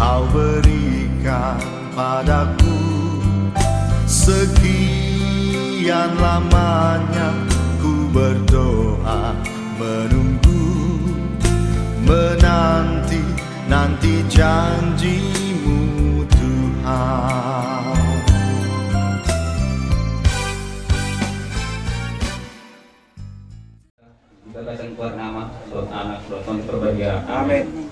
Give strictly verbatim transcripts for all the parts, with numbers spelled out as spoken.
Kau berikan padaku. Sekian lamanya ku berdoa, menunggu, menanti, nanti janji-Mu, Tuhan. Di bagasan goar ni Ama, dohot Anak, dohot Tondi Parbadia. Amin.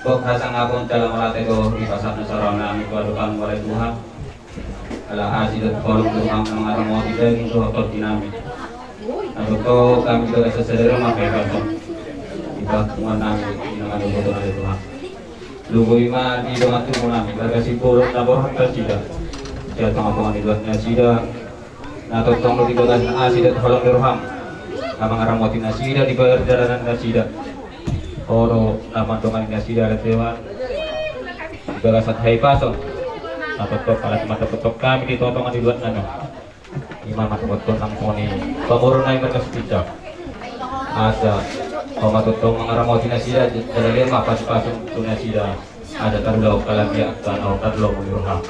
Gok hasangapon jala mauliate do di pasahat na saroha nami tu adopanMu, ale Tuhan. Ala asi dohot holong ni rohaM na mangaramoti daging dohot tondi nami. Na tongtong hami di bagasan sadari on manghatai hahipason di panguhuman nami di na mangihuthon, ale Tuhan. Lului ma di dongan tubu nami, bagas ni boru na borhat nasida. Di tongatonga ni luat nasida. Na tongtong do di bagasan asi dohot holong ni rohaM na mangaramoti nasida di pardalanan nasida. Ho do na mandongani nasida, ale Tuhan, di bagasan hahipason. Na tongtong palas ma tongtong hami di tongatonga ni luat nami on. I ma na tongtong nang songon i pamoruon nami marga Sitinjak. Asa Ho ma tongtong mangaramoti nasida, jala lean ma pasupasuM tu nasida. Asa tarulahon halak i, asa na tarulahon ni rohaM.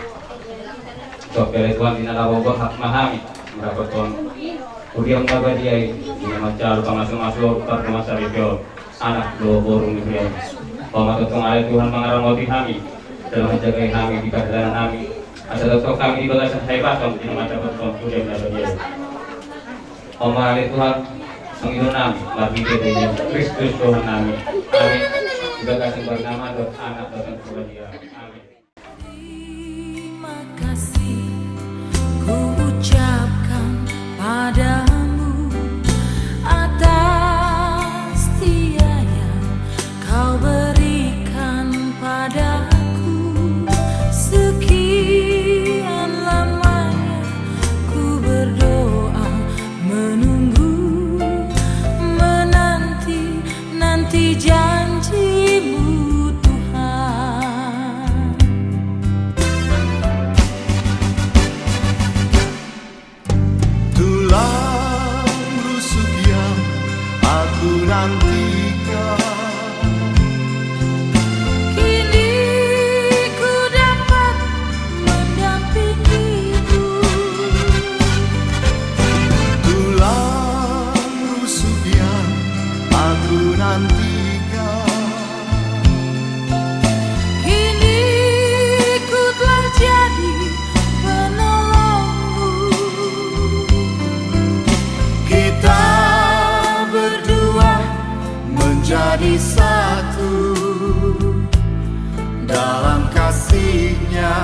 Songon i, ale Tuhan, di na laho borhat ma hami mandapothon huria na badia i, di na manjalo pangasuasuon, pardongansaripeon anak dohot boru ni huria i. Ho ma tongtong, ale Tuhan, mangaramoti hami, jala manjagai hami di pardalanan nami. Asa tongtong hami di bagasan hahipason di na mandapothon huria na badia i. Ho ma, ale Tuhan, pangidoan nami marhite Jesus Kristus Tuhan nami. Amin. Di bagasan goar ni Ama dohot Anak dohot Tondi Parbadia. Amin. Terima kasih ku ucapkan padamu atas setia yang Kau berikan padaku. Sekian lamanya ku berdoa, menunggu, menanti, nanti janji-Mu, Tuhan. Tulang rusuk yang aku nantikan, kini ku dapat mendampingimu. Tulang rusuk yang aku nantikan, kini ku telah jadi penolongmu. Kita berdua menjadi satu dalam kasih-Nya,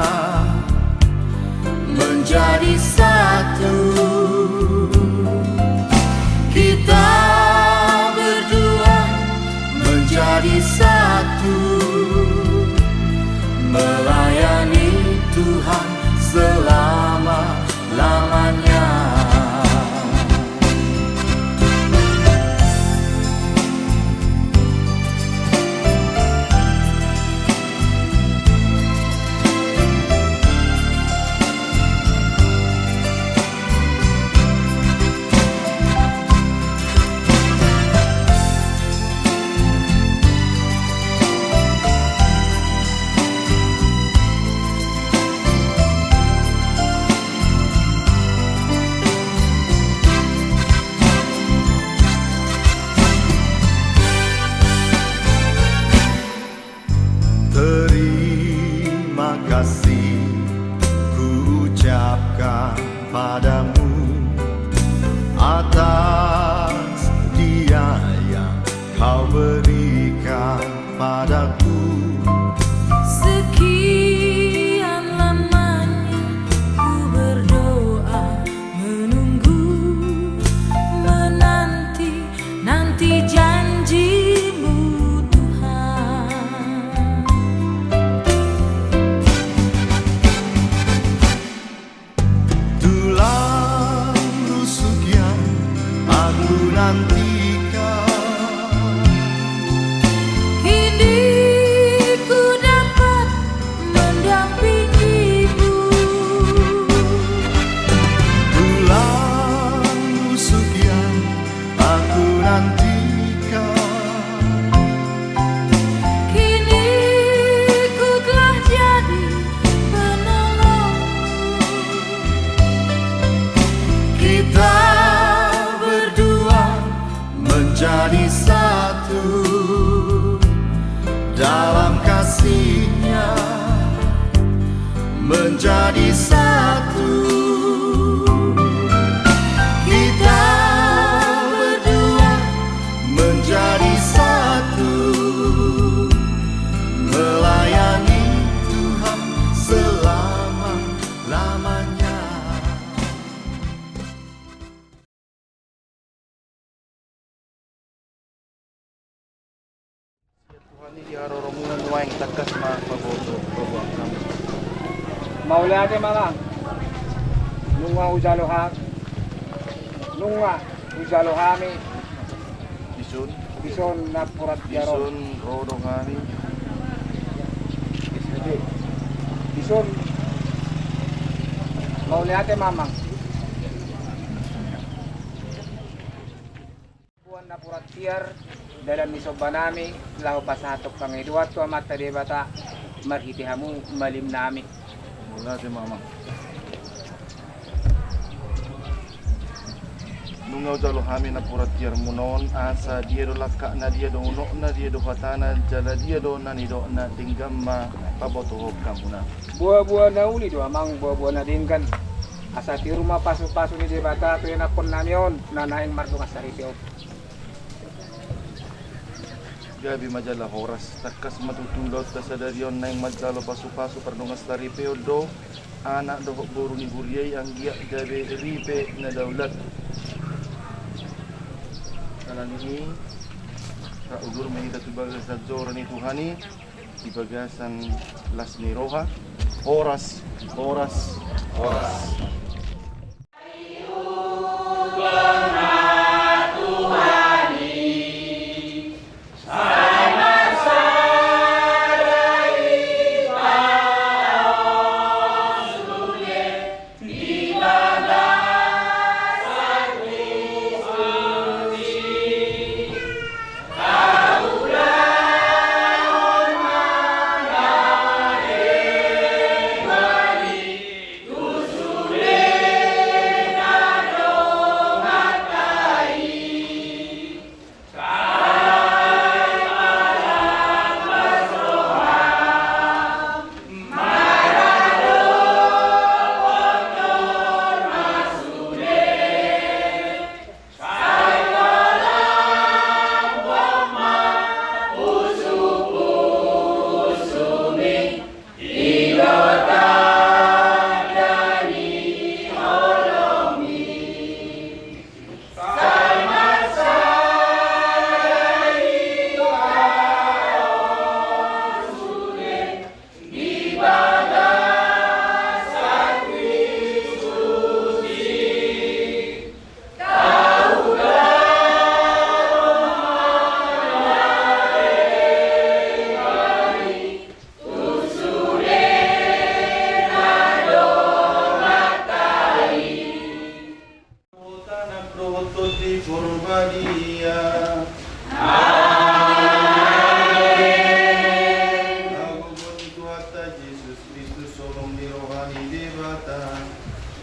menjadi satu. Kita berdua menjadi satu, melayani Tuhan selama-lamanya. Terima kasih ku ucapkan padamu atas setia yang Kau berikan padaku. Sekian lamanya ku berdoa, menunggu, menanti, nanti janji-Mu, Tuhan. Tulang Tangkas ma paboto, paboto. Mauliate ma, Amang. Nunga hujalo ha-, nunga hujalo hami. Dison. Dison napuran tiar on. Dison ro do hami. Dison. Mauliate ma, Amang. Boan napuran tiar, dalan ni somba nami, laho pasahathon pangidoan tu Amanta Debata, marhite hamu malim nami. Mauliate ma, Amang. Nunga hujalo hami napuran tiar muna on, asa dia do langkatna, dia do unokna, dia do hatana, jala dia do na nidokna, denggan ma pabotohon hamuna. Boa-boa na uli do, Amang, boa-boa na denggan. Asa tiur ma pasu-pasu ni Debata tu ianakhon nami on, na naeng mardongan saripe on. Gabe ma jala horas, tangkas ma tutu laonta sadari on naeng manjalo pasu-pasu pardongan saripeon do anak dohot boru ni huria i, anggiat gabe ripe na daulat. Alani i, rap udur ma hita tu bagasan joro ni Tuhan i, di bagasan las ni roha. Horas, horas, horas. Tangan dohot Tondi Porbadia. Amen. Hagogoon ni Tuhanta Jesus Kristus, holong ni roha ni Debata,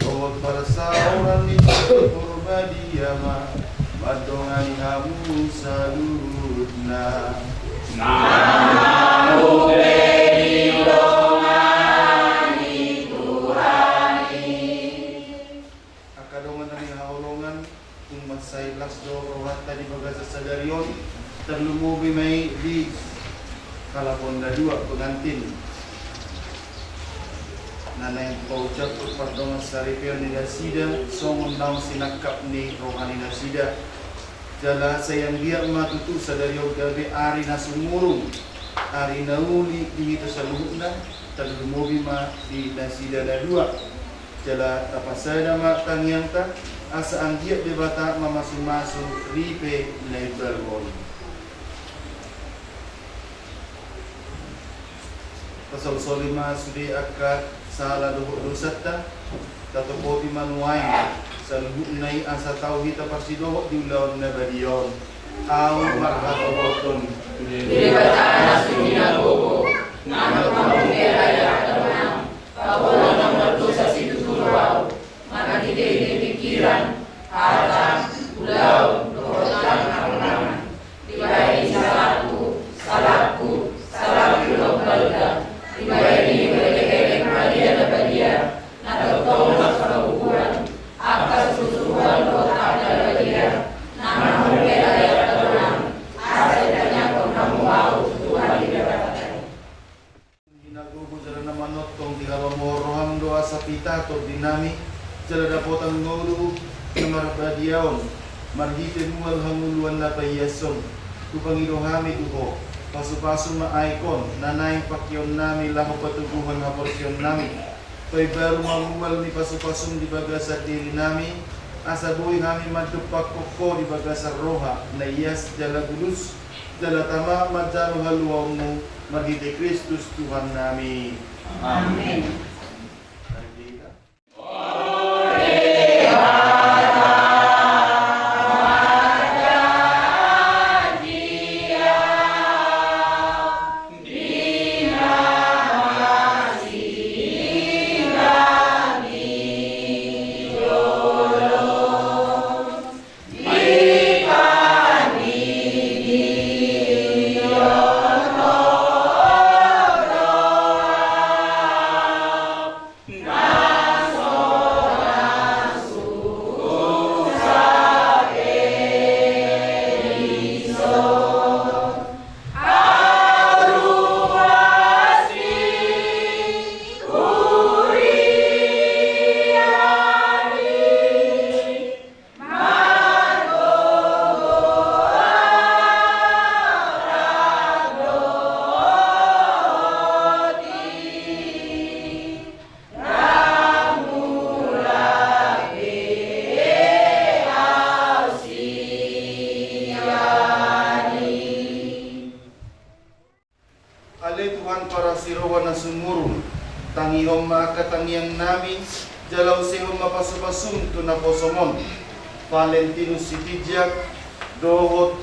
dohot parsaoran ni Tondi Porbadia ma mandongani hamu saluhutna. Naung pe didongani Tuhan i. Angka dongan na hinaholongan, tung mansai las do rohanta di bagasan sadari on, tarlumobi ma i di halapon na dua, pengantin, na naeng paucap pardongan saripeon ni nasida songon naung sinangkap ni roha ni nasida. Jala sai anggiat ma tutu sadari on gabe ari na sumurung, ari na uli di hita saluhutna, tarlumobi ma di nasida na dua. Jala tapasada ma tangiangta, asa anggiat Debata mamasumasu ripe na imbaru on. Tasolsoli ma sude angka sala dohot dosanta, tatopoti ma nuaeng saluhutna i asa tau hita parsidohot di ulaon na badia on. Ahu marhatopothon tu Debata na so hinagogo, nang hamu pe raja na tonang, paboa nang mardosa situtu do ahu, marhitehite pingkiran, hata, ulaon, dohot nang hamonangan. Dibahen i salangku, salangku, salangku na umbalga. Dibahen i huelek-elek ma Dia na badia, na tongtong marhagogoon angka surusuruan dohot angka na badia, nang hamu pe raja na tonang, asa ditangiangkon hamu ahu tu Tuhan Debata. Hinagogo jala na manongtong, dihalomohon roham do asa pita tondinami, jala dapotan ngolu na marbadiaon, marhite mual hangoluan na paias on, hupangido hami tu Ho, Pasu-pasu ma aek on na naeng pakeon nami laho patoguhon haporseaon nami. Paimbaru ma mual ni pasu-pasum di bagasan diri nami, asa boi hami mandompakhon Ho di bagasan roha na ias jala bulus, jala tama manjalo haluaonmu, marhite Kristus Tuhan nami. Amen. Ale Tuhan parasi roha na sumurung, tangihon ma angka tangiang nami, jala usehon ma pasu-pasum tu naposom on. Valentinus Sitinjak dohot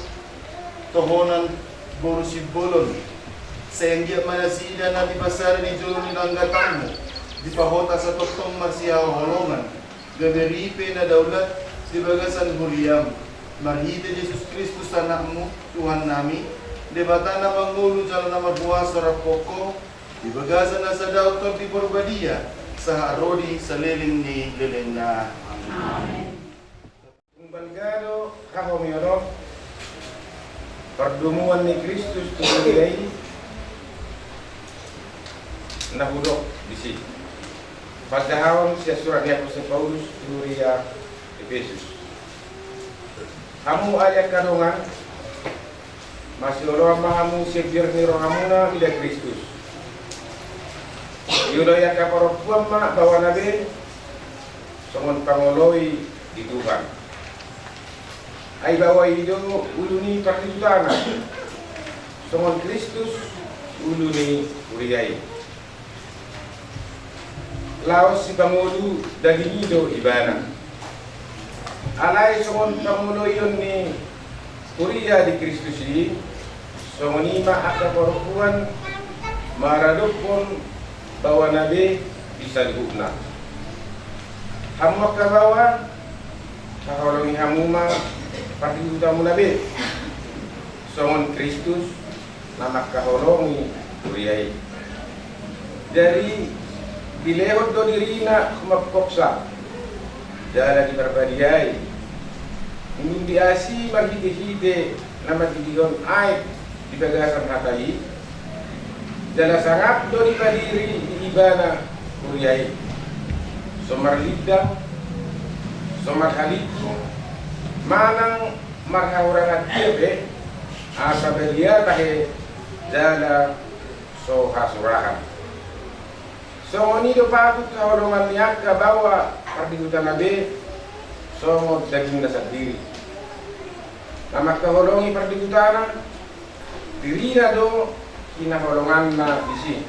tohonan boru Simbolon, sai anggiat ma nasida na dipasada di jolo ni langgatanmu, dipahot asa tongtong marsihaholongan, gabe ripe na daulat di bagasan huriam, marhite Jesus Kristus Anakmu, Tuhan nami, Debata na pangolu jala na markuaso rap Ho, di bagasan na sada Tondi Parbadia, sahat ro di saleleng ni lelengna. Amen. Tung balga do hahomion on, pardomuan ni Kristus tu huria i, na hudok disi. Panjahaon sian surat ni Apostel Paulus tu huria Epesus. Hamu ale angka dongan, masioloan ma hamu sian biar ni rohamuna mida Kristus. Dioloi angka parompuan ma baoana be songon pangoloi di Tuhan. Ai baoa i do ulu ni parhitutana, songon Kristus ulu ni huria i. Laos sipangolu daging i do ibana. Alai songon pangoloion ni huria di Kristus i, songon i ma angka parompuan maradophon baoana be di saluhutna. Hamu angka baoa, haholongi hamu ma parhitutamuna be, songon Kristus na mangkaholongi huria i. Jadi dilehon do dirina humamhomsa jala diparbadiai. Dung diasi marhitehite na mandidihon aek di bagasan hata i, jala sangap do dipadiri di ibana huria i. So marlindang, so marhalingku, manang marhahurangan dia pe, asa badia tahe jala so hasurahan. Songon i do patut haholongan ni angka baoa parhitutana be, songon dagingna sandiri. Na mangkaholongi parhitutana, dirina do hinaholonganna disi.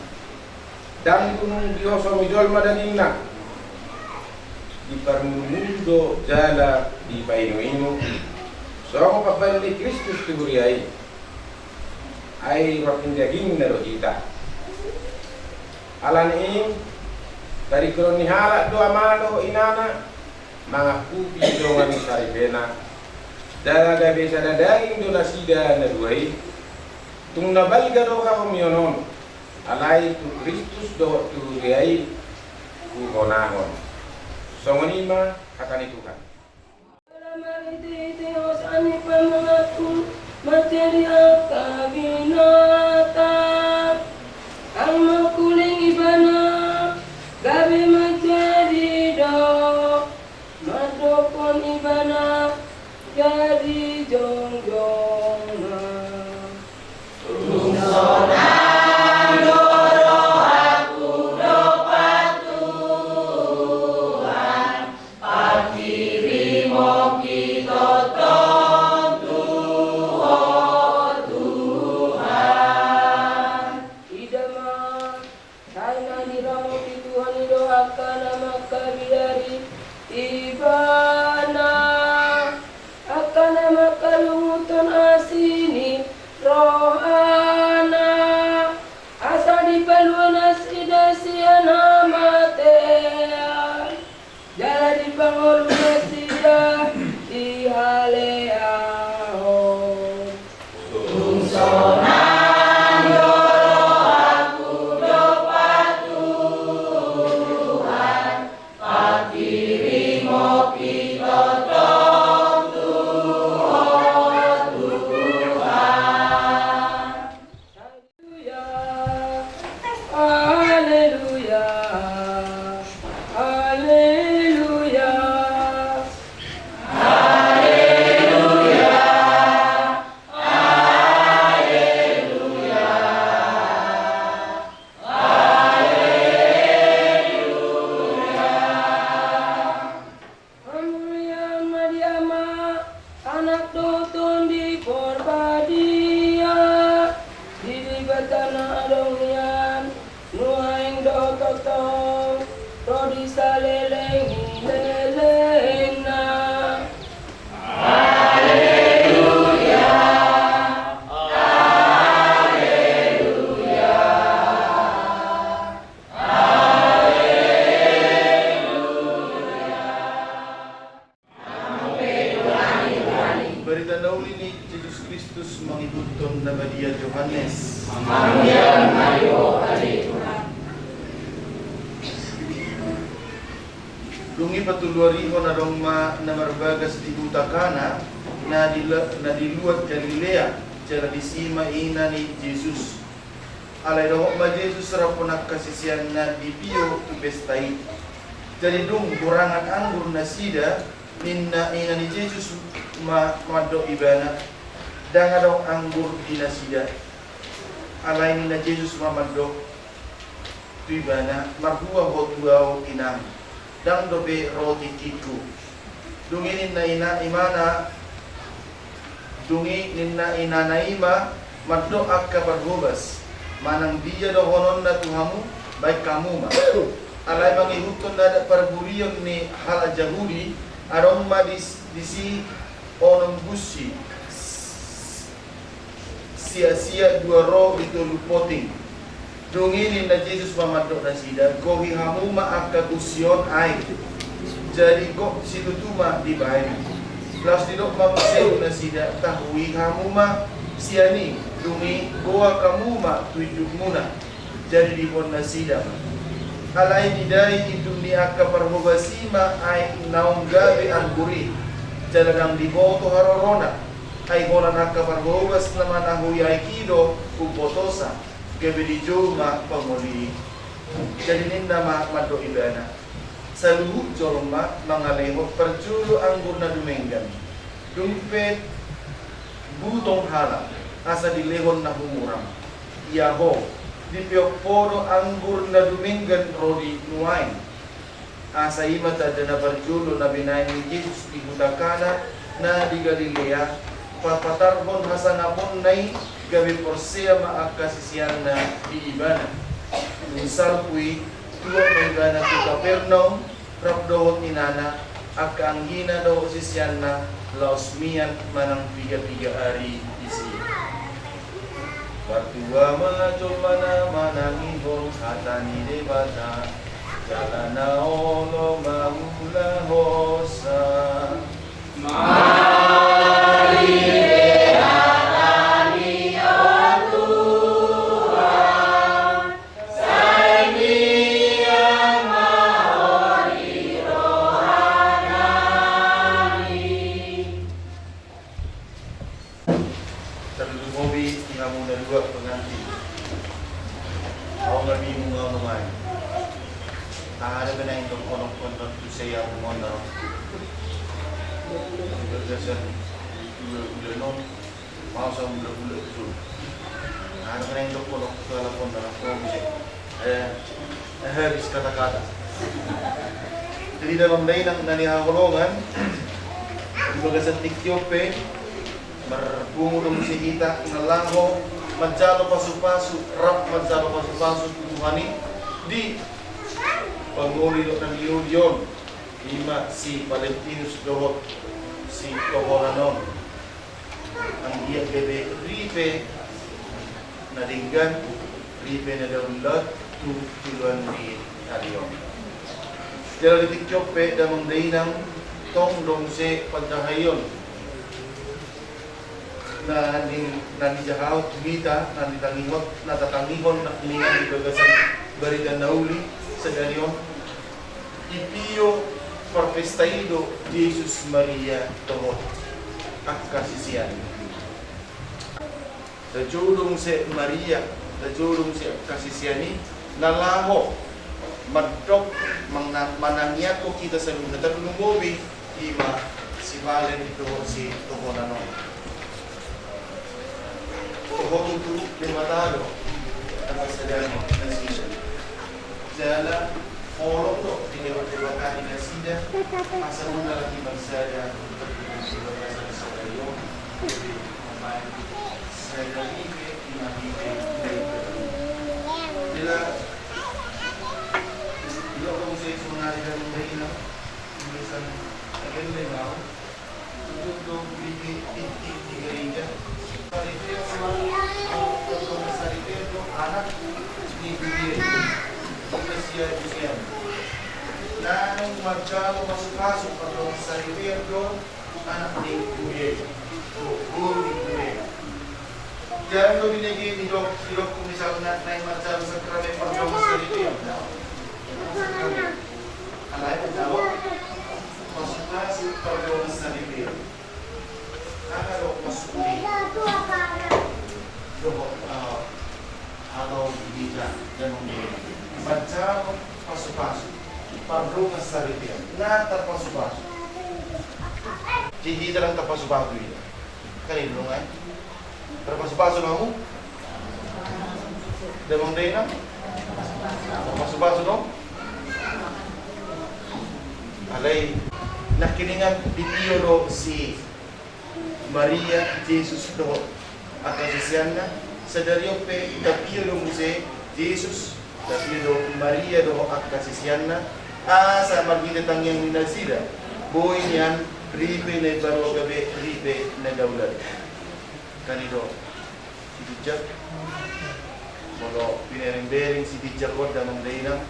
Ndang dung diosomi jolma dagingna, diparmulumulu do jala dipainuinu, songon pambahen ni Kristus tu huria i. Ai ruar ni dagingna do hita. Ala ni i, taringothon ni halak do amana dohot inana, mangangkupi dongan saripena, jala gabe sada daging do nasida na dua i. Tung na balga do hahomion on, alai tu Kristus dohot tu huria i huhonahon. Songon i ma hata ni Tuhan. Jala marhitehite hosa ni pamanganku manjadi angka binatang, ndang mangkuling ibana, gabe manjadi do mandophon ibana jadi jongjongna. Sai na diramoti Tuhan i do angka na mangkabiari Ibana, angka na mangkalunguthon asi ni rohana, asa dipalua nasida sian hamatean. Jala dipangolu nasida di haleaon. Tung sonang do rohangku dompak Tuhan, pangkirimon hitotong tu Ho Tuhan. Haleluya, haleluya, haleluya, haleluya, haleluya, haleluya. Hamulian ma di Ama, Anak dohot Tondi Porbadia, di Debata na adong nian, nuaeng dohot tongtong, ro di saleleng ni lelengna. Haleluya, haleluya. Barita na uli ni Jesus Kristus mangihuthon na badia Johannes. Dung i patuluarihon adong ma na marbagas di huta Kana, na di, na di luat Galilea, jala disi ma ina ni Jesus. Alai dohot ma Jesus rap angka siseanna di pio tu pesta i. Jadi dung hurangan anggur nasida, ninna ina ni Jesus ma mandok ibana, ndang adong anggur di nasida. Alai ninna Jesus ma mandok tu ibana, marhua ho tu ahu inang, ndang dope ro tingkingku. Dung i ninna ina, imana, dung i ninna inana i ma mandok angka parhobas, manang dia dohononna tu hamu, baen hamu ma. Alai mangihuthon adat parburion ni halak Jahudi, adong ma di, disi onom gunsi siasia dua ro di tolu poting. Dung i ninna Jesus ma mandok nasida, gohi hamu ma angka gunsi on aek. Jadi gok situtu ma dibaen. Laos didok ma muse tu nasida, tahui hamu ma sian i, dung i boan hamu ma tu indukmuna. Jadi diboan nasida ma. Alai didai induk ni angka parhobas i ma aek naung gabe anggur i, jala ndang diboto harorona. Ai holan angka parhobas na manahui aek i do umbotosa, gabe dijou ma pangoli i. Jadi ninna ma mandok ibana, saluhut jolma mangalehon parjolo anggur na dumenggan, dung pe butong halak, asa dilehon na humurang. Ia ho, dipeop ho do anggur na dumenggan ro di nuaeng. Asa i ma tanda na parjolo na binaen ni Jesus di huta Kana na di Galilea, papatarhon hasangaponna i, gabe porsea ma angka siseanna di Ibana. Dung salpu i, tuat ma Ibana tu Kapernaum, rap dohot inana, angka anggina dohot siseanna, laos mian manang piga-piga ari disi. Partua ma jolma na manangihon hata ni Debata, jala na olo mangulahonsa. Marhite hata ni on Tuhan, sai mian ma ho di rohanami. Tarlumobi di hamu na dua pengantin. Ahu nga bingung ahu nuaeng. Aha do pe na indokhononhon tu si ahu on na ro. Di bagasan dua bulan on, mau sabulan-bulan tu. Aha do pe na indokhononhon tu halak on na ro. Eh, eh, habis kata-kata. Jadi dalam dainang na nihaholongan, di bagasan tingki on pe, marpungu do muse hita na laho manjalo pasu-pasu, rap manjalo pasu-pasu tu Tuhan i, Di pangoli dohot na niuli on, ima si Valentinus dohot si tohonan on. Anggiat gabe ripe na denggan, ripe na daulat tu joloan ni ari on. Jala di tingki on pe damang dainang, tong do muse panjahaion na ni, na nijahahon tu hita, na nitangihon, na tatangihon na hilingan di bagasan barita na uli sadari on. Dipio parpesta i do Jesus, Maria dohot angka sisean. Lajou do muse Maria, lajou do muse angka sisean i na laho mandok, manang-, manangiangkon hita saluhutna, tarlumobi ima si Valen dohot si tohonan on. Toho tutu Debata do na pasadahon nasida. Jala holong do dilehon Debata di nasida asa unang lagi marsada di bagasan sadari on. Jadi mamaen sadari pe ima di pe. Jala ilo kau saya sebenarnya dari mana? Tulisan agen deh mau. Untuk di, di, di, di gereja. Saripeon ma, saripeon do anak ni huria i. Di Asia Yusian. Naeng manjalo pasupasu pardongan saripeon do anak ni huria i. Guru ni huria i. Jala do binege nidok, nidok misalna naeng manjalo sakramen pardongan saripeon. Sakramen. Alai manjalo pasupasu pardongan saripeon. Aha do maksudna? Dohot, eh, atau bisa dan memberi. Manjalo pasupasu pardongan saripeon. Nga tarpasupasu. Jadi hita ndang tarpasupasu hita. Kan i do nunga i. Tarpasupasu do hamu? Damang dainang? Tarpasupasu do? Alai nangkiningan dipio do si Maria Jesus dohot angka siseanna. Sadari on pe tapio do muse Jesus, tapio do Maria dohot angka siseanna. Asa marhite tangiang ni nasida boi nian ripe na imbaru gabe ripe na daulat. Kan i do Sitinjak. Molo pinereng-bereng Sitinjak on damang dainang,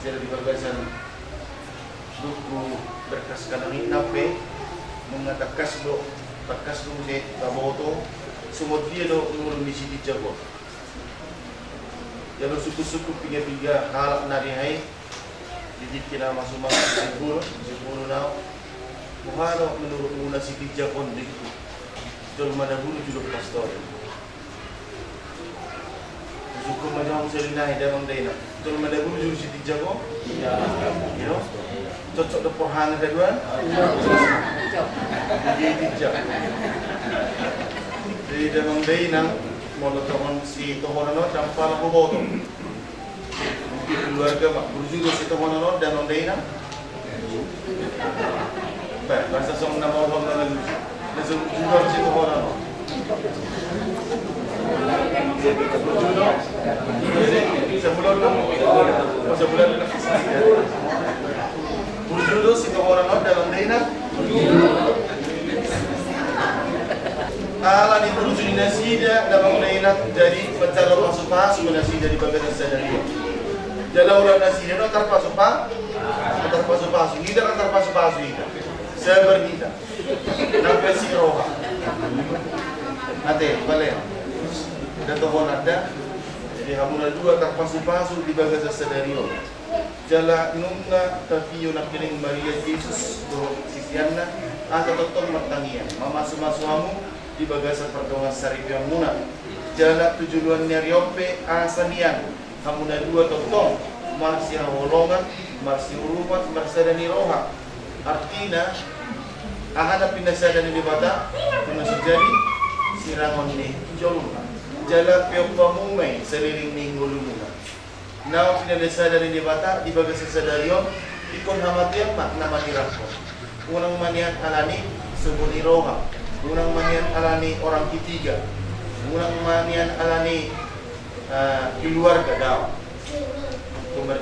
jala di bagasan buku Berkas Kananginan pe, nunga tangkas do, tangkas do muse taboto songon dia do ngolu ni Sitinjak on. Jala sungkun-sungkun piga-piga halak na di aha i, di tingki na masu-masu, simpul, simpul na. Boha do menurutmuna Sitinjak on, ningku. Jolma na burju do pastor. Sungkun ma jolo selina i damang dainang. Jolma na burju do Sitinjak on? Iya. Cocok do porhana kaduan? Iya. Jadi damang dainang, molo tongon si tohonan on ndang pala huboto. Mungkin keluarga ma, burju do si tohonan on damang dainang? Bah, rasa songon na mau bang na burju. Na burju do si tohonan on. Burju do? Sabulan do? Oh, sabulan. Burju do si tohonan on damang dainang? Ala ni burju ni nasida damang dainang, jadi manjalo pasupasu nasida di bagasan sadari on. Jala ulaon nasida do tarpasupa-, tarpasupasu. Hita ndang tarpasupasu hita. Sabar hita. Nang pe si roha. Ate, bale. Nda tohonan da. Jadi hamu na dua tarpasupasu di bagasan sadari on. Jala nunga tapio nangkining Maria Jesus dohot siseanna, asa tongtong martangiang, mamasu-masu hamu di bagasan pardongan saripeonmuna. Jala tu joloan ni ari on pe asa nian hamu na dua tongtong marsihaholongan, marsiurupan, marsada ni roha. Artina, aha na pinasada ni Debata, tu na so jadi sirangon ni jolma. Jala peop hamu ma i saleleng ni ngolumuna. Naung pinasada ni Debata di bagasan sadari on, ingkon hamatean ma na manirangkon. Unang ma nian ala ni sogo ni roha, unang ma nian ala ni orang ketiga, unang ma nian ala ni, eh, keluarga, daong. Ingkon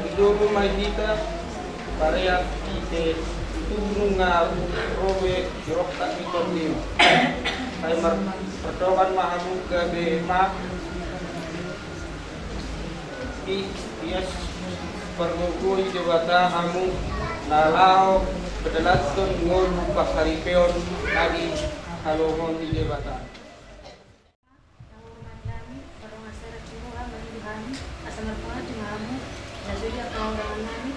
Jadi dulu ma hita parean ite, tutu nunga ro be sirongkap ni tondim. Sai mar-, mardongan ma hamu gabe ma i-, ias pargogoi Debata hamu na laho padalanhon ngolu parsaripeon na dihalomohon ni Debata. Na hurmati hami, pardongan sada tu Tuhan mangido hami, asa marpungu ma hamu, na sude angka hahurangan nami,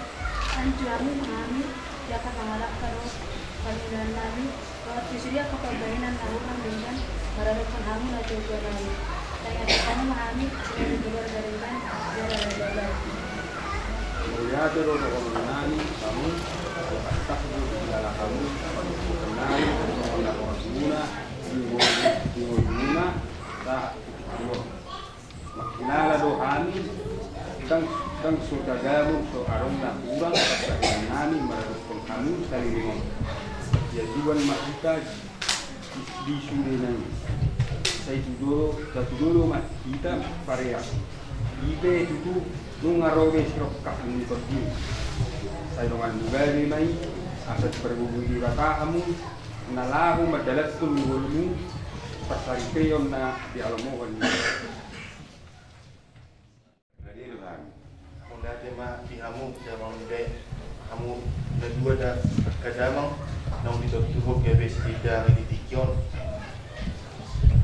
anju hamu ma hami, di angka pangalangka dohot pangidoan nami, dohot di sude angka pambahenan na hurang denggan maradophon hamu na tuatua nami. Tangiangkon hamu ma hami, sian keluarga denggan, jala na baik. Mauliate do dohonon nami tu hamu, dohot atas do dilala hamu, dohot nami, dohot na horas muna, Mangkilala do hami, ndang, ndang so tagamon so adong na hurang parsahiran nami maradophon hamu saleleng on. Ia tuan ma hita di, di sude nai. Sai tudo, sai tudo do ma hita parean ite, tutu nunga ro be sirongkap ni tondim. Sai dongan mubabe ma i, asa dipargogoi Debata hamu, na laho mandalanhon ngolumi parsaripeon na dihalomohon ni. Mauliate ma di hamu damang, di hamu na dua da angka damang naung ditontuhon gabe sitindangi di tingki on.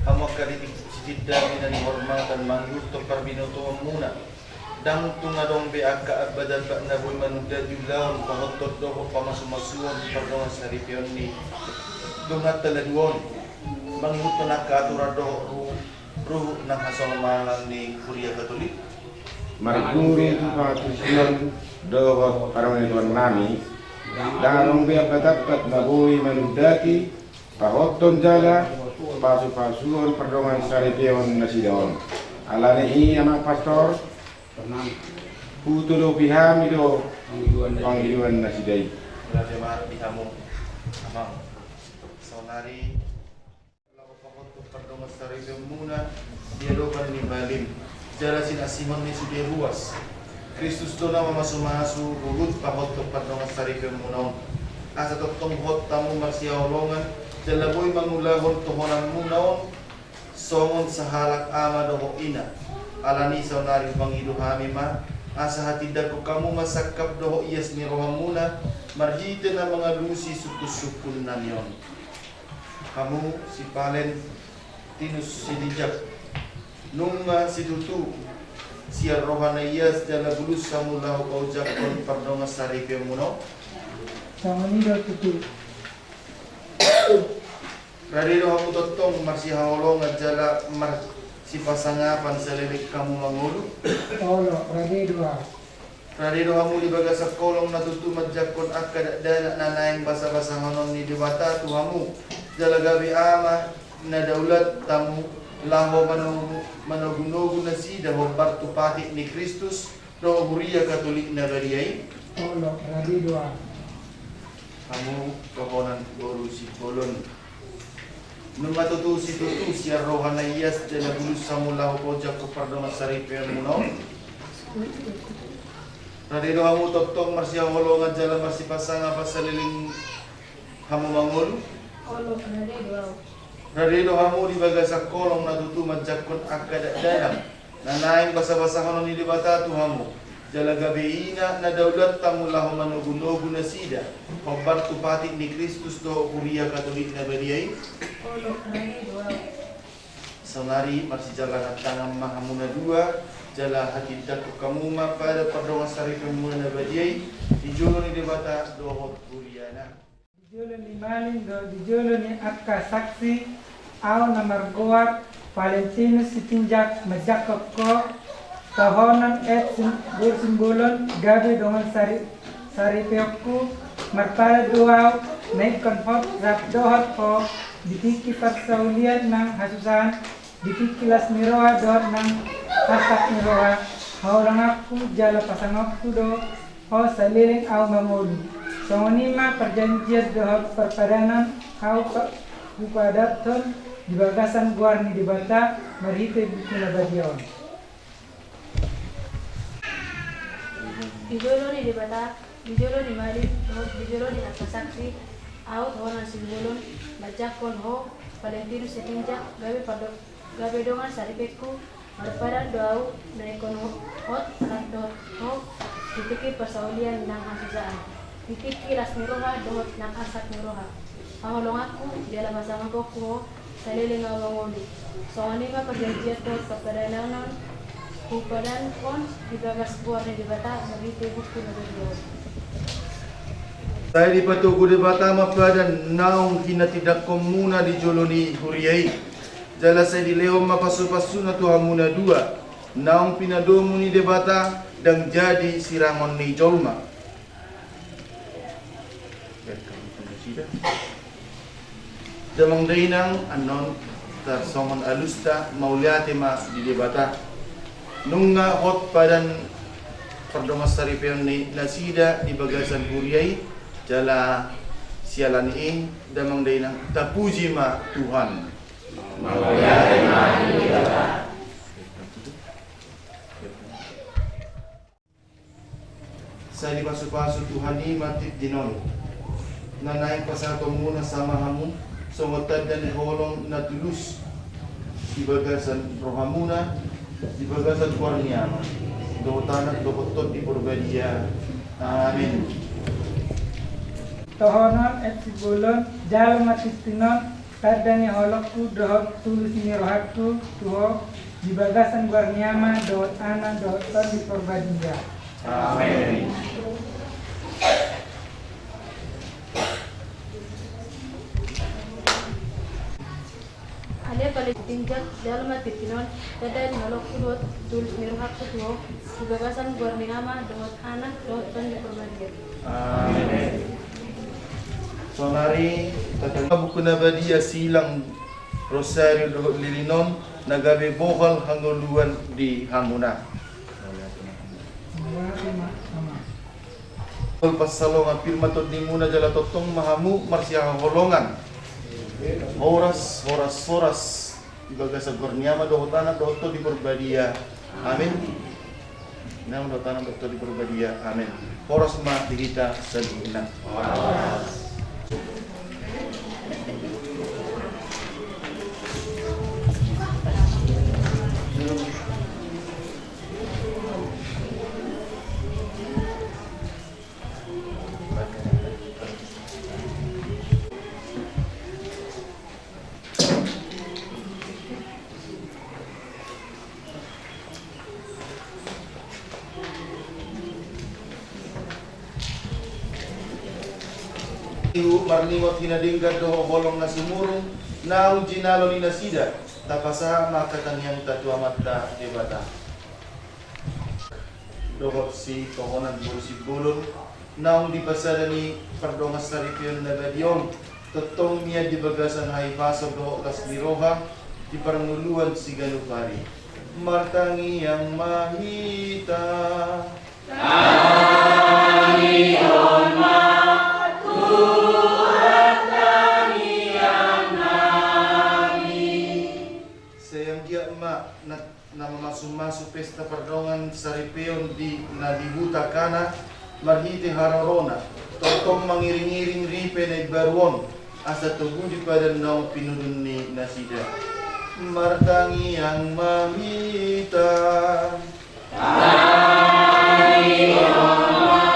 Hamu angka di tingki, sitindangi na nihormatan, mangihuthon parbinotoanmuna. Ndang tung adong be angka ambatambat na boi manundati ulaon pahothon dohot pamasumasuon pardongan saripeon ni dongan na dua on, mangihuthon angka aturan dohot ruhut, ruhut nang hasonangan ni Kuria Katolik. Marguru tu pangantusion dohot parmangatuon nami, ndang adong be ambatambat na boi manundati pahothon jala pasupasuon pardongan saripeon nasida on. Alani i, amang pastor, hutodopi hami do pangidoan nasida i. Mauliate ma di hamu, amang. Saonari laho pahothon pardongan saripeonmuna di adopan ni malim jala sinasinghon ni sude ruas. Kristus do na mamasumasu huhut pahothon pardongan saripeonmuna on, asa tongtong hot hamu marsihaholongan jala boi mangulahon tohonanmuna on songon sahalak ama dohot ina. Alani i, saonari mangido hami ma, asa hatindangkon hamu ma sangkap dohot ias ni rohamuna marhite na mangalusi sungkunsungkun nami on. Hamu si Valentinus Sitinjak, nunga situtu Sian roha na ias jala bulus hamu laho paojakhon pardongansaripeonmuna on. Songon i do tutu. Rade do hamu tongtong marsihaholongan jala marsipasangapan saleleng hamu mangolu. Olo, rade do ahu. Rade do hamu di bagasan holong na tutu manjangkon angka dakdanak na naeng basabasahonon ni Debata tu hamu, jala gabe ama na daulat hamu laho manogu, manogunogu nasida hombar tu patik ni Kristus dohot huria Katolik na badia i. Olo, rade do ahu. Hamu tohonan boru Simbolon. Nunga tutu situtu sian roha na ias jala bulus hamu laho paojakhon pardongansaripeonmuna on. Rade do hamu tongtong marsihaholongan jala marsipasangapan saleleng hamu mangolu. Olo, rade do ahu. Rade do hamu di bagasan holong na tutu manjangkon angka dakdanak na naeng basabasahonon ni Debata tu hamu, jala gabe ina na daulat hamu laho manogunogu nasida hombar tu patik ni Kristus dohot huria Katolik na badia i. Olo, rade do ahu. Saonari marsijalangan tangan ma hamu na dua, jala hatindanghon hamu ma padan pardongansaripeonmuna na badia i di jolo ni Debata dohot huriana. Di jolo ni malim dohot di jolo ni angka saksi, ahu na margoar Valentinus Sitinjak manjangkon ho, tohonan adat Sim-, boru Simbolon, gabe dongan sari-, saripeonku, marpadan do ahu na ingkon hot rap dohot ho di tingki parsaulian nang hasusaan, di tingki las ni roha dohot nang arsak ni roha, haholonganku jala pasangaponku do ho saleleng ahu mangolu. Songon i ma parjanjian dohot parpadanan ahu pa-, hupadathon di bagasan goar ni Debata marhite buku na badia on. Di jolo ni Debata, di jolo ni malim dohot di jolo ni angka saksi, ahu tohonan Simbolon manjangkon ho, Valentinus Sitinjak, gabe pardo-, gabe dongan saripeonku, marpadan do ahu na ingkon ho-, hot rap dohot ho di tingki parsaulian nang hasusaan, di tingki las ni roha dohot nang arsak ni roha, haholonganku jala pasangaponku ho saleleng ahu mangolu. Songon i ma parjanjian dohot parpadanan na hupadahon di bagas goar ni Debata marhite buku na badia on. Sai dipatogu Debata ma padan naung hinatindangkonmuna di jolo ni huria i. Jala sai dilehon ma pasupasuna tu hamu na dua, naung pinadomu ni Debata, ndang jadi sirangon ni jolma. Damang dainang, annon tarsongon alusta mauliate ma di Debata. Nunga hot padan pardongansaripeon ni nasida di bagasan huria i, jala siala ni i, damang dainang, tapuji ma Tuhan. Sai dipasupasu Tuhan i ma tintin on, na naeng pasahatonmuna sama hamu songon tanda ni holong na tulus di bagasan rohamuna, di bagasan goar ni Ama dohot Anak dohot Tondi Porbadia. Amin. Tohonon adat Simbolon, jalo ma tintin on, tanda ni holongku dohot tulus ni rohangku tu ho, di bagasan goar ni Ama dohot Anak dohot Tondi Porbadia. Amin. Ale Valentinus Sitinjak, jalo ma tintin on, tanda ni holongku dohot tulus ni rohangku tu ho, di bagasan goar ni Ama dohot Anak dohot Tondi Porbadia. Amin. Saonari, tatangianghon buku na badia silang rosario dohot lilin on, na gabe bohal hangoluan di hamuna. Bohal pansalongan, pir ma tondimuna jala tongtong ma hamu marsihaholongan. Horas, horas, horas. Di bagasan goar ni Ama dohot Anak dohot Tondi Porbadia. Amin. Nang dohot Anak dohot Tondi Porbadia. Amin. Horas ma di hita saluhutna. Marningot hinadenggan dohot holong na sumurung naung jinalo ni nasida, tapasahat ma angka tangiangta tu Amanta Debata. Dohot sitohonan boru Simbolon naung dipasada ni pardongansaripeon na badia on, tongtong mian di bagasan hahipason dohot las ni roha di parngoluan siganup ari. Martangiang ma hita. Tangihon ma Tuhan tangiang nami. Sai anggiat ma na, na mamasumasu pesta pardongansaripeon di na di huta Kana marhite harorona, tongtong mangiringiring ripe na imbaru on, asa togu di padan naung pinudun ni nasida. Martangiang ma hita. Tangihon ma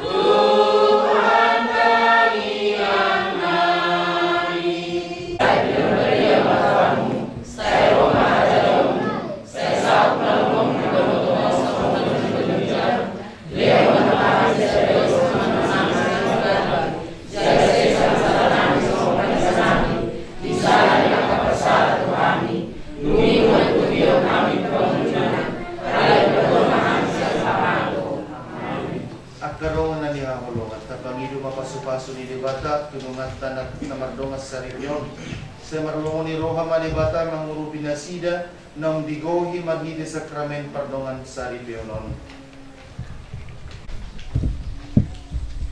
Tuhan tangiang nami. Sai pinarbadia ma rohamu, sai ro ma harajaonmu, sai saut ma lomongmu di tongatonga songon na di banua. Lehon ma tu hami sada-sada ni roha nami, jala sesa ma sala nami songon panesanami di sala ni angka parsala tu hami. Dung i unang togihon hami tu pangunjunan, alai paluahon ma hami sian pangago. Amen. Angka dongan na hinaholongan, tapangido ma pasupasu ni Debata tu donganta na, na mardongansaripeon. Sai marlomo ni roha ma Debata mangurupi nasida naung digohi marhite sakramen pardongansaripeon on.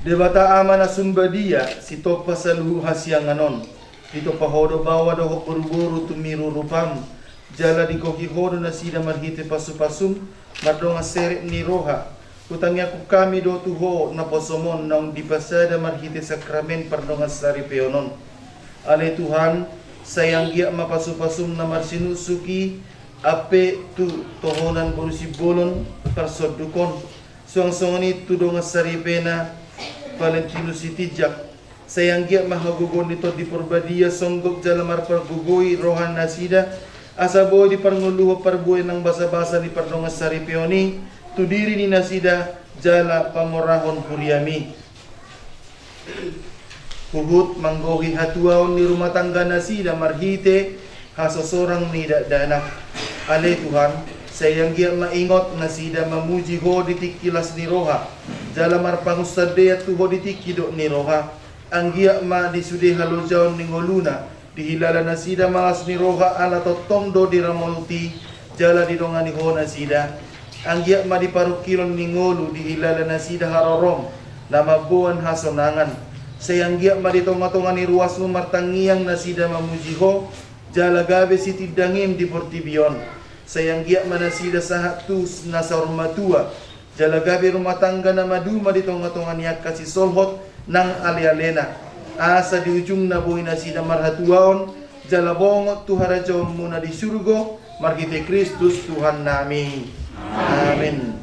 Debata Ama na sun badia, sitompa saluhut hasiangan on, ditompa Ho do baoa dohot boruboru tumiru rupam, jala digohi Ho do nasida marhite pasupasum, mardongan serep ni roha. Hutangiangkon hami do tu Ho naposom on naung dipasada marhite sakramen pardongansaripeon on. Ale Tuhan, sai anggiat ma pasupasum na marsinuksuk i ampe tu tohonan boru Simbolon parsonduk on, suang songon i tu dongan saripena Valentinus Sitinjak. Sai anggiat ma hagogoon ni Tondi Porbadia songgop jala marpargogoi roha nasida, asa boi diparngoluhon parbue nang basabasa ni pardongansaripeon i tu diri ni nasida jala pamorahon huriami. Huhut manggohi hatuaon ni rumah tangga nasida marhite hasosorang ni dakdanak. Ale Tuhan, sai anggiat ma ingot nasida mamuji Ho di tingki las ni roha, jala marpangunsandean tu Ho di tingki dok ni roha. Anggiat ma di sude halojaon ni ngoluna, dihilala nasida ma las ni roha ala tongtong do diramoti jala didongani Ho nasida. Anggiat ma di parungkilon ni ngolu dihilala nasida harorom na mamboan hasonangan. Sai anggiat ma di tongatonga ni ruasmu martangiang nasida mamuji Ho, jala gabe sitindangim di portibi on. Sai anggiat ma nasida sahat tu na saur matua, jala gabe rumah tangga na maduma di tongatonga ni angka sisolhot nang alealena. Asa di ujungna boi nasida marhatuaon jala bongot tu harajaonmuna di surgo, marhite Kristus Tuhannami. Amen.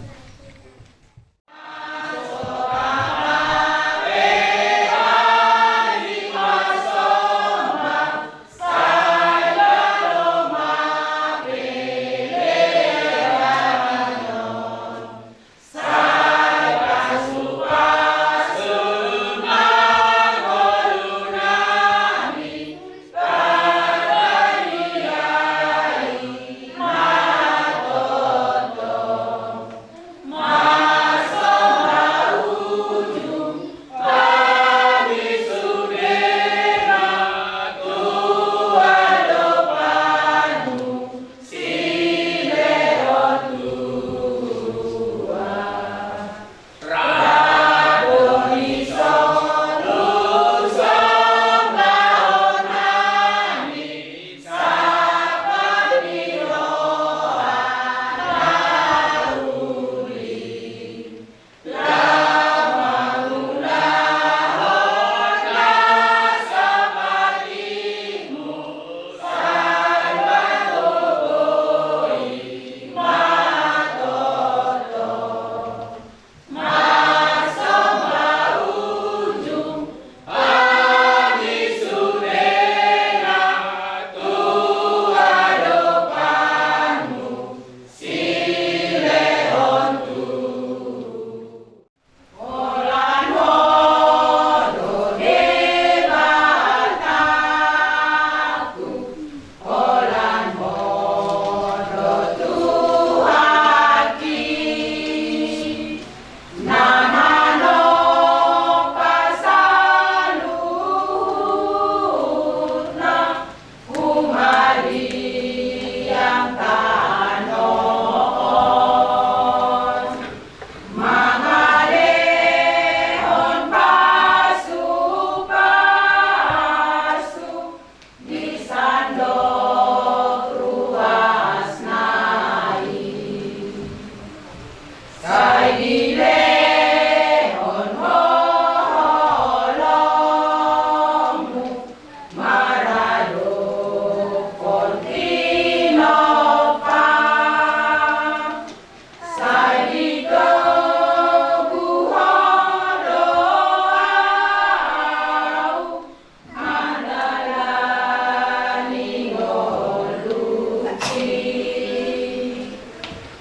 Dilehon Ho holongmu maradophon tinompa. Sai ditogu Ho do ahu mandalani ngolungki.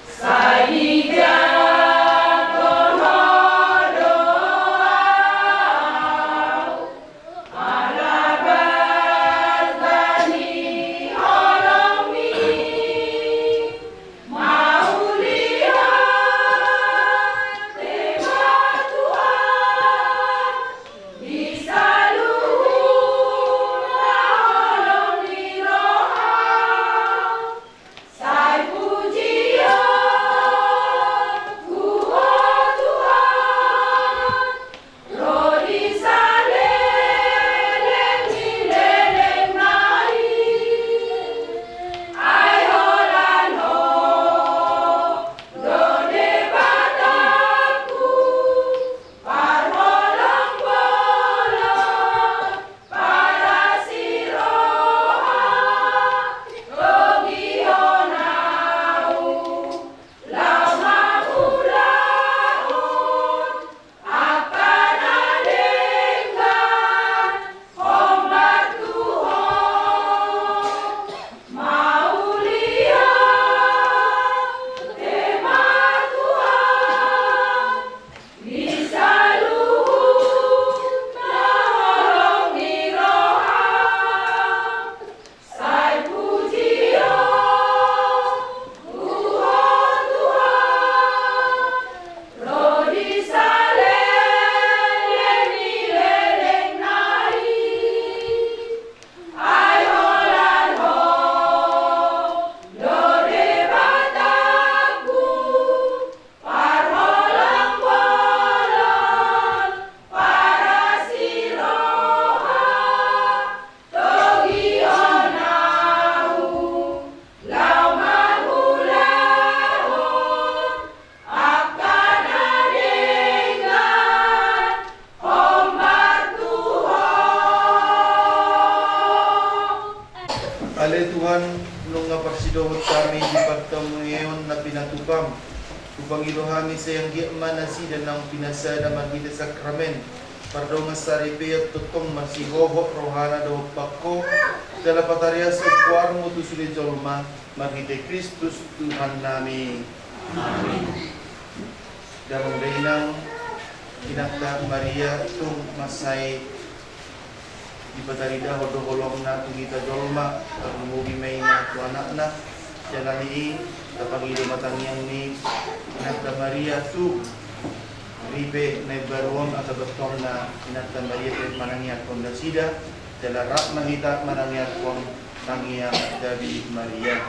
Sai dijangkon Ho do ahu ala balga ni holongmi. Mauliate ma Tuhan di saluhutna holong ni roha. Sai pujion tu Ho Tuhan, ro di saleleng ni lelengna i. Ai holan Ho do Debatangku, parholongbolon, parasiroha, togihon ahu laho mangulahon angka na denggan hombar tu Ho. Mauliate ma Tuhan di saluhutna holong ni roha. Sai pujion tu Ho Tuhan, ro di saleleng ni lelengna i. Ai holan Ho do Debatangku, parholongbolon, parasiroha, togihon ahu laho mangulahon angka na denggan hombar tu Ho. Ale Tuhan, nunga parsidohot hami di partamueon na pinatupam. Hupangido hami sai anggiat ma nasida naung pinasada marhite sakramen, pardongan saripeon tongtong marsihohot rohana dohot pangko, jala patariashon goarmu tu sude jolma, marhite Kristus Tuhannami. Amin. Damang dainang, inanta Maria tung mansai dipataridahon do holongna tu hita jolma, tarlumobi ma i na tu anakna. Jala ni i, tapangido ma tangiang ni inanta Maria tu ripe na imbaru on, asa tongtong na inanta Maria pe manangiangkon nasida, jala rap ma hita manangiangkon tangiang Gabe Maria.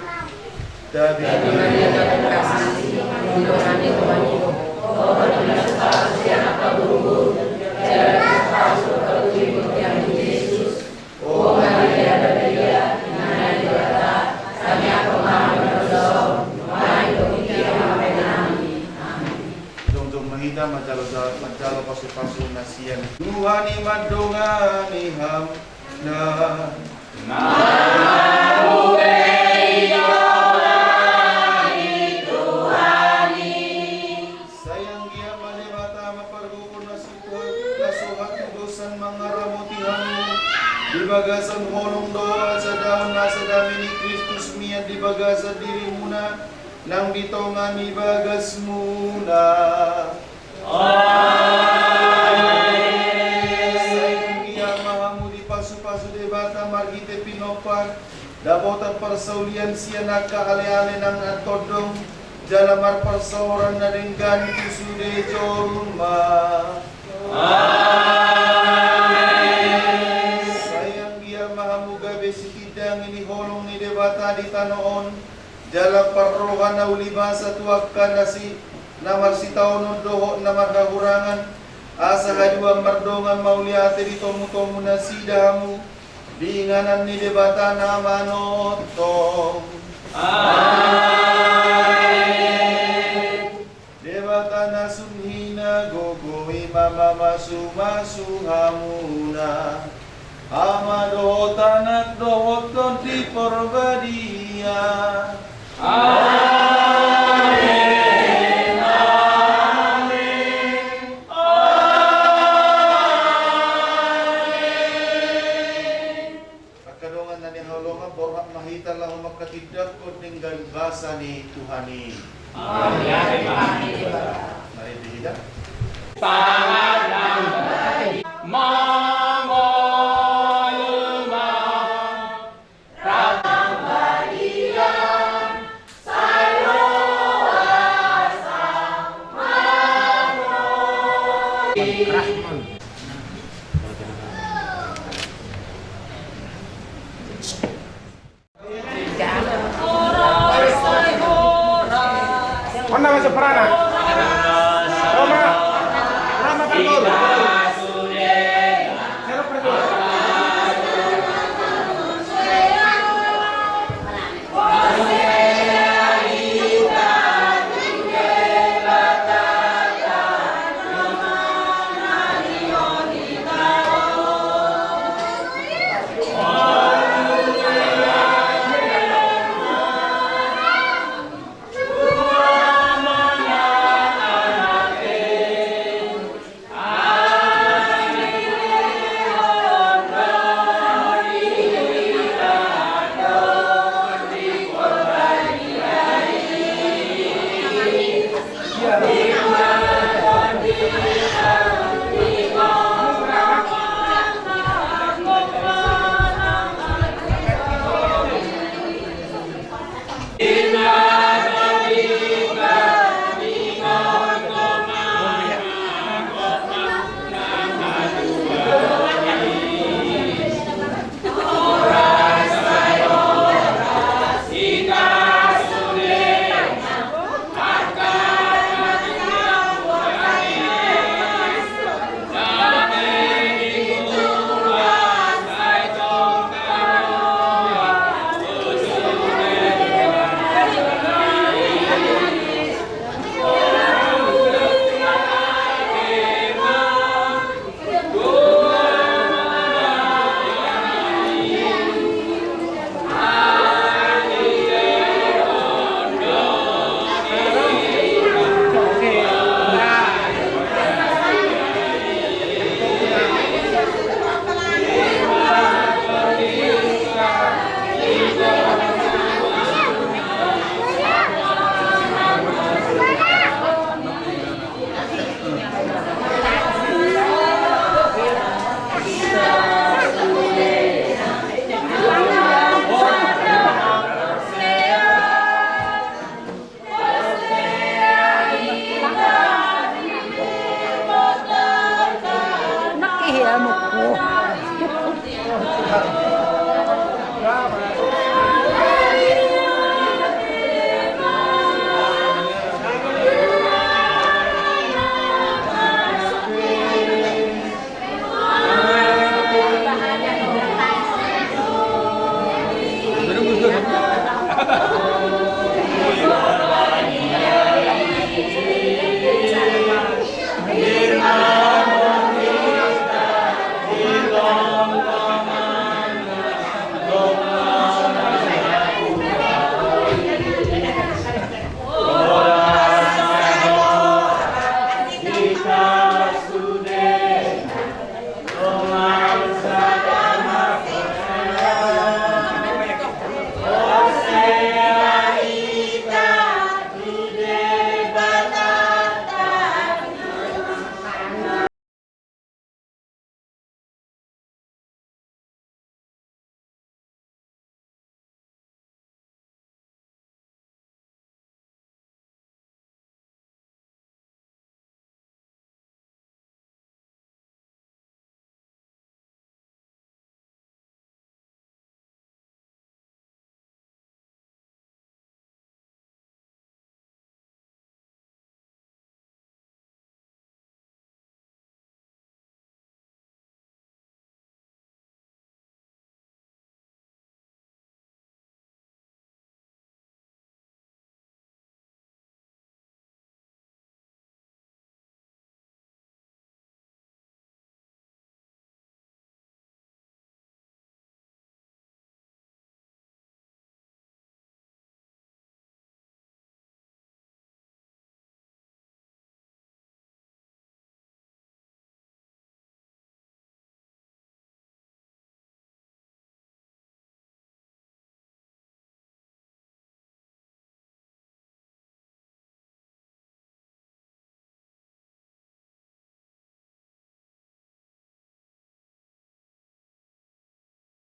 Gabe Maria, na penuh kasih, Tuhan dengan dirimu. Ho ma dipasupasu sian angka guru, jala dipasupasu angka guru ni Tuhan Jesus. O Maria, Maria, ina ni Debata, tangiangkon ma hami na dosa on, nuaeng dohot di tingki pangalaho nami. Amin. Jongjong ma hita manjalo, manjalo pasupasu na sian Tuhan i mandongani hami. Na. Sai anggiat ma Debata Ama pargogo na so, na so hatudosan mangaramoti hamu di bagasan holong dohot hasadaon, asa dame ni Kristus mian di bagasan dirimuna nang di tonga ni bagasmuna. Amen. Sai anggiat ma hamu dipasupasu Debata marhite pinompar, dapotan parsaulian sian angka aleale nang antondong, jala marparsaoran na denggan tu sude jolma. Amen. Sai anggiat ma hamu gabe sitindangi ni holong ni Debata di tano on, jala parroha na uli basa tu angka na si, na marsitaonon dohot na marhahurangan, asa haduan mardongan mauliate di tomutomu nasida hamu, di inganan ni Debata na manongtong. Amen. Debata na sun Hinagogo i ma mamasumasu hamuna, Ama dohot Anak dohot Tondi Porbadia. Amen, amen, amen. Angka dongan na hinaholongan, borhat ma hita laho manghatindanghon denggan basa ni Tuhan i. Marende hita. Pangan nang mangolu ma. Mana masuk perana? Roma, Roma Petrus.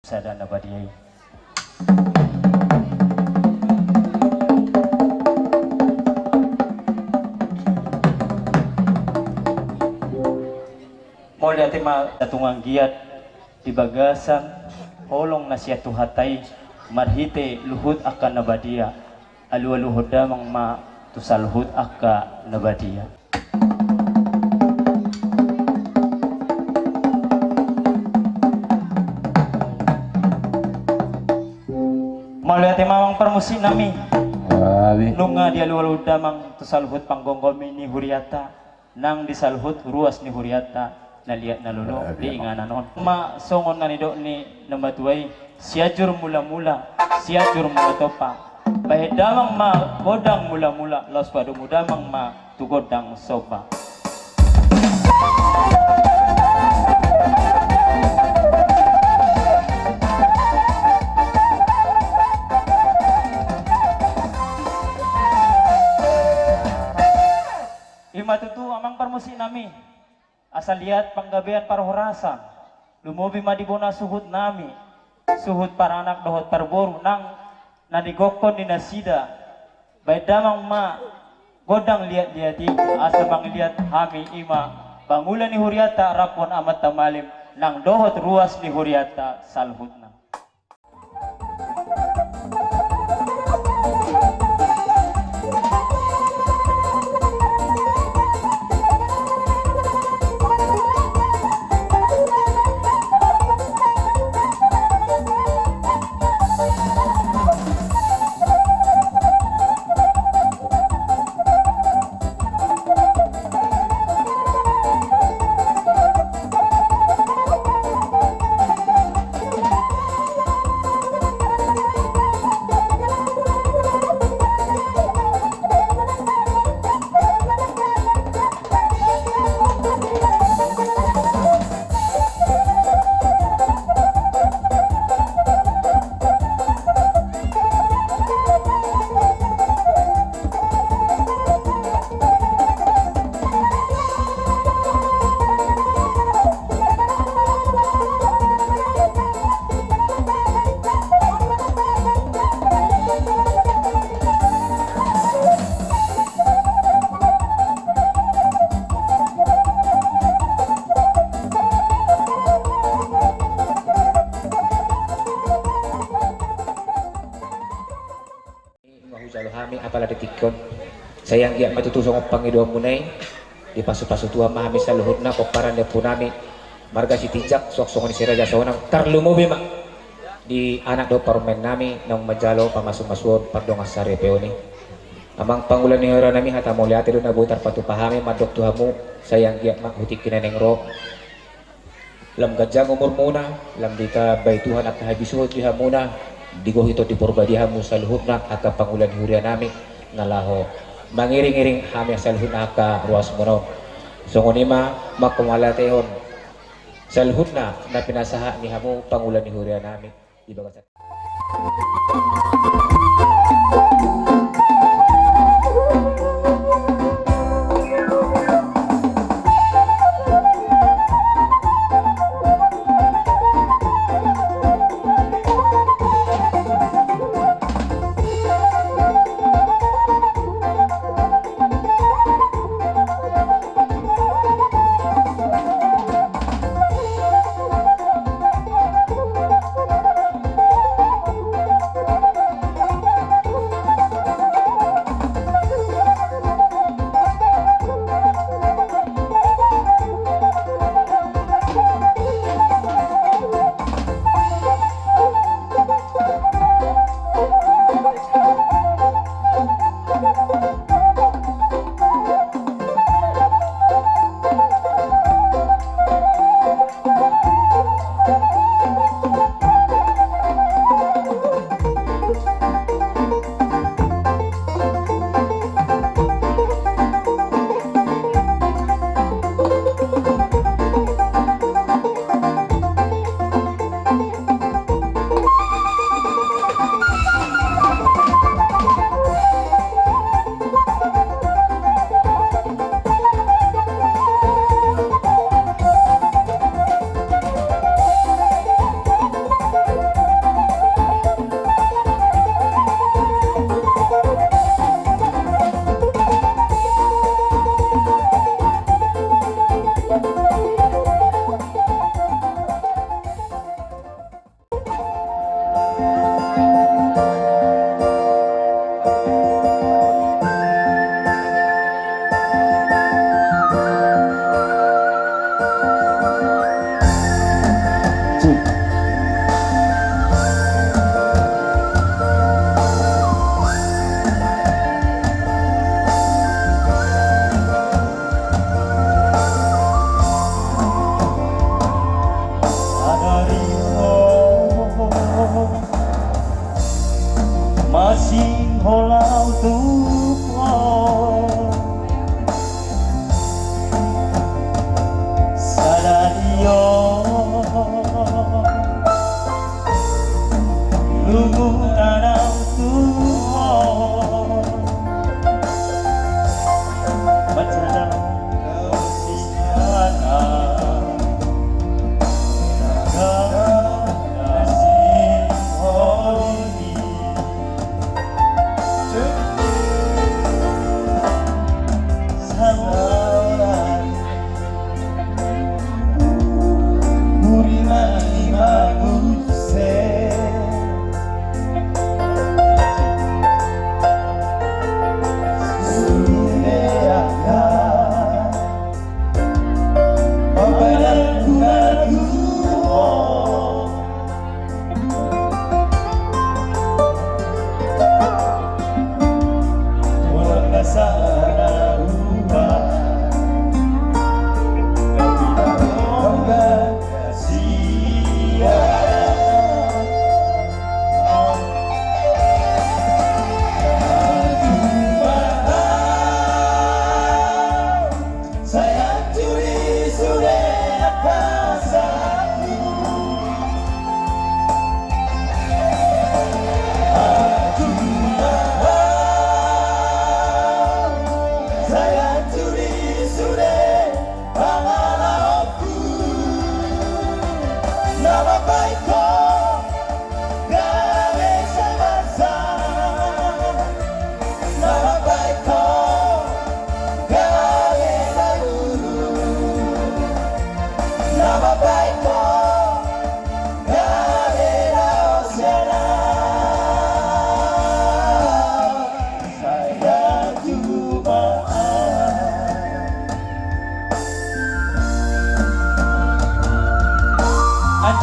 Sada na badia i. Mauliate ma sahat tu anggiat di bagasan holong na sian Tuhanta i marhite luhut angka na badia. Alualuhon damang ma tu saluhut angka na badia. Mauliate ma amang parmusik nami. Nunga dialualuhon damang tu saluhut panggomgomi ni hurianta. Nang di saluhut ruas ni hurianta na liat na lolo di inganan on. Ma songon na nidok ni na matua i, Sianjur Mulamula, Sianjur Mulatompa. Bahen damang ma gondang mulamula, laos padomu damang ma tu gondang somba. Ima tutu amang parmusik nami. Asa liat panggabean parhorasan, lumobi ma di bona suhut nami, suhut paranak dohot parboru nang na nigokhon ni nasida. Bahen damang ma gondang liatliat i, asa mangaliat hami ima pangula ni hurianta rap dohot amanta malim nang dohot ruas ni hurianta saluhutna. Nunga hujalo hami apala di tingki on. Sai anggiat ma tutu songon pangidoanmuna i, dipasupasu Tuhan ma hami saluhutna pomparan ni ompunami marga Sitinjak, suang songon i si Raja Sonang, tarlumobi ma di anak dohot parumaennami naung manjalo pamasumasuon pardongansaripeon i. Amang pangula ni huria nami, hata mauliate do na boi tarpatupa hami mandok tu hamu, sai anggiat ma tu tingki na naeng ro. Lam ganjang umurmuna, lam ditambai Tuhan angka habisuhon di hamuna, digohi Tondi Porbadia hamu saluhutna angka pangula ni huria nami, na laho mangiringiring hami saluhutna angka ruasmuna on. Songon i ma manghamauliatehon saluhutna na pinasahat ni hamu pangula ni huria nami. Di bagasan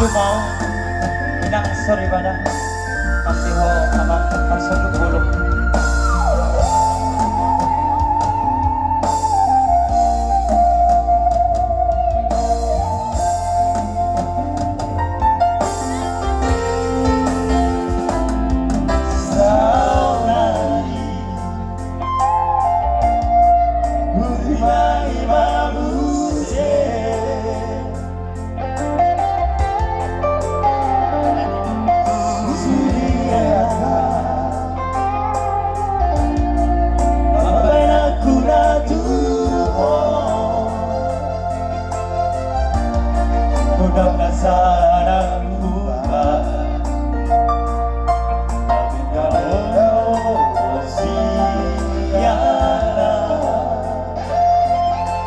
Tumau, inang soripada, mantio ho amang parsonduk bolong. Saudari, hurimai ma muse.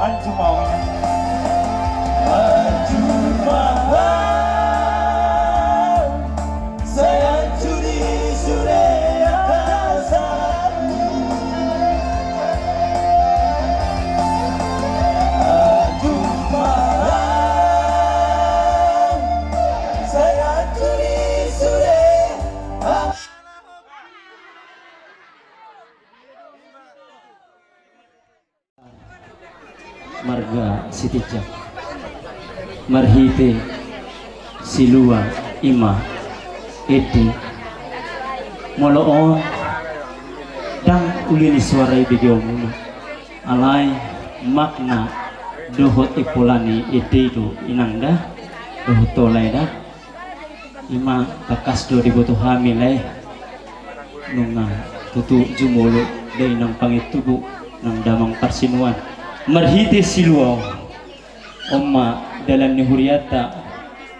Anju mau. Anju mau. Sai anju di sude angka sahabatmu. Anju mau. Sai anju di sude. Marga Sitinjak. Marhite silua ima ende. Molo on ndang uli ni soara i begeonmuna. Alai makna dohot impola ni ende i do inang da, dohot tola i da. Ima tangkas do diboto hami lae. Nunga tutu jumolo da inang pangintubu nang damang parsinuan. Marhite silua on. On ma dalan ni hurianta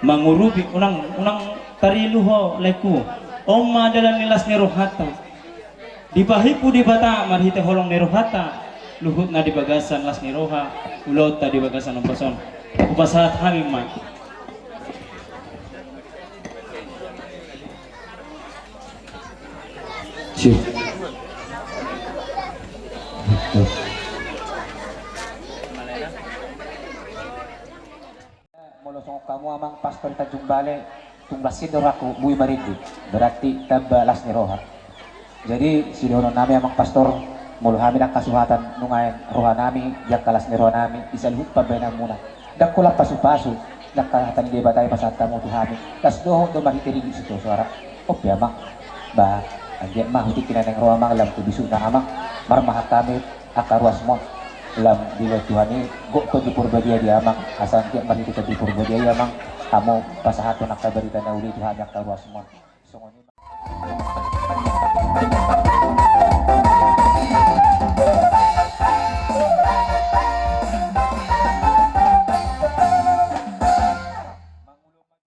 mangurupi, unang, unang tarilu ho laengku. On ma dalan ni las ni rohanta. Dipahimpu Debata marhite holong ni rohanta luhutna di bagasan las ni roha, ulaonta di bagasan ombas on. Hupasahat hami ma. Molo songon hamu amang pastor Tanjung Balai, tung las i do rohangku, boi marende. Berarti tamba las ni roha. Jadi sidohonon nami amang pastor, molo hami ndang hasuhatan nuaeng roha nami di angka las ni roha nami di saluhut pambahenanmuna. Ndang holan pasupasu, ndang hata ni Debata i pasahat hamu tu hami. Las dohot do marhite ringgit sitio soara. On pe amang. Ba, anggiat ma hutingki na naeng ro amang lam tu bisukna amang. Marmahan hami angka ruasmon. Lam dilehon Tuhan i gok Tondi Porbadia di amang, asa anggiat marhite Tondi Porbadia i amang hamu pasahathon angka barita na uli tu hami angka ruasmon. Songon i ma.